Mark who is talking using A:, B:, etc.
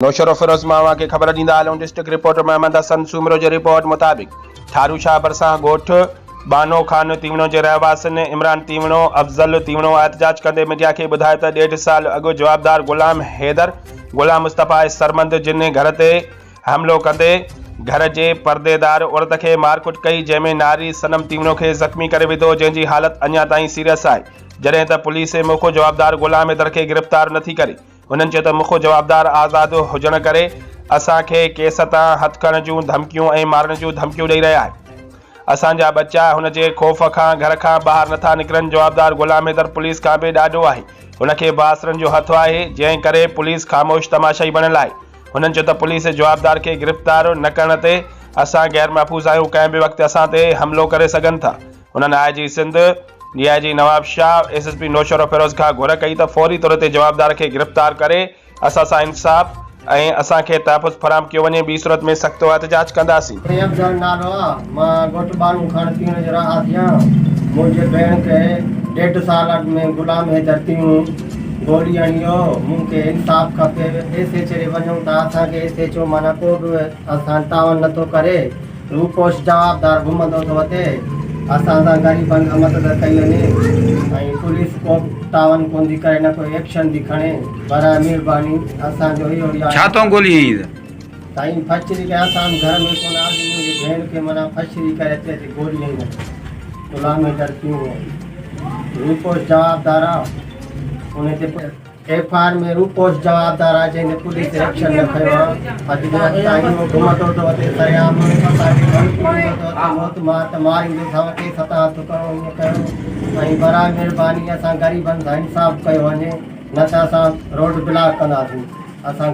A: نوشهروفيروز مان اوهان کي خبر ڏيندا هلون ڊسٽرڪٽ رپورٽر محمد حسن سومرو جي رپورٽ مطابق ٺارو شاهه ڀرسان ڳوٺ ٻانهو خان تيوڻو جي رهواسين عمران تيوڻو، افضل تيوڻو احتجاج ڪندي ميڊيا کي ٻڌايو ته ڏيڍ سال اڳ جوابدار غلام حيدر، غلام مصطفيٰ ۽ سرمند جن گهر تي حملو ڪندي گهر جي پرديدار عورت کي مارڪٽ ڪئي جنهن ۾ ناري صنم تيوڻو کي زخمي ڪري وڌو جنهن جي حالت اڃا تائين سيريس آهي جڏهن ته پوليس مک جوابدار غلام حيدر کي گرفتار نٿي ڪري. هنن چيو ته مک جوابدار آزاد هجڻ ڪري اسان کي ڪيس تان هٿ کڻڻ جون ڌمڪيون ۽ مارڻ جون ڌمڪيون ڏئي رهيا آهي. اسان جا ٻچا هن جي خوف کان گهر کان ٻاهر نٿا نڪرن، جوابدار غلام حيدر پوليس کان به ڏاڍو آهي، هن کي بااثرن جو هٿ آهي، جنهن ڪري پوليس خاموش تماشائي بڻيل آهي. هنن چيو ته پوليس جوابدار کي گرفتار نه ڪرڻ تي اسان غير محفوظ آهيون، ڪنهن به وقت اسان تي حملو ڪري سگهن ٿا. هنن I G Sindh, D I G Nawabshah, S S P Naushahro Feroze کان گهر ڪئي ته فوري طور تي جوابدار کي گرفتار ڪري اسان سان انصاف ۽ اسان کي تحفظ فراهم ڪيو وڃي ٻي صورت ۾ سخت احتجاج ڪنداسين.
B: پريم افضل نالو آ مان ڳوٺ ٻانهون کاڻ تيڻ جو رهاسي آهيان منهنجي ڀيڻ کي ڏيڍ سال اڳ ۾ غلام حيدر تيڻو گولي هڻي ويو مون کي انصاف کپي ايس ايڇ ڏي وڃون ٿا اسان کي ايس ايڇ او معنيٰ ڪو به اسان تعاون نٿو ڪري روپوش جوابدار گهمندو ٿو وتي، اسان سان غريبن کان مدد ڪئي وڃي ۽ پوليس ڪو به تعاون ڪون ٿي ڪري نه ڪو ايڪشن ٿي کڻي براء مھرباني اسان جو اھو ئي
C: ڇا تون گولي هنئي ته؟
B: سائين ڦشري ڪري اسان به گهر ۾ ڪون آسين منهنجي ڀيڻ کي معنيٰ ڦشري ڪري اچي اچي گولي هنئي غلام حيدر ڪيون روپوش جوابدار آ ان تي ايف I R ۾ روپوش جوابدار آهي جنهن تي پوليس ايڪشن نه کنيو آهي اڄ ڏينهن تائين اهو گهمندو ٿو وتي سرعام اسان کي ڌمڪيون ڏيندو ٿو وتي موت مار ته ماريندوسانو ڪيس هٿان هٿ ڪرو ائين ڪيو ۽ براء مهرباني اسان غريبن سان انصاف ڪيو وڃي نه ته اسان روڊ بلاڪ ڪنداسين اسان.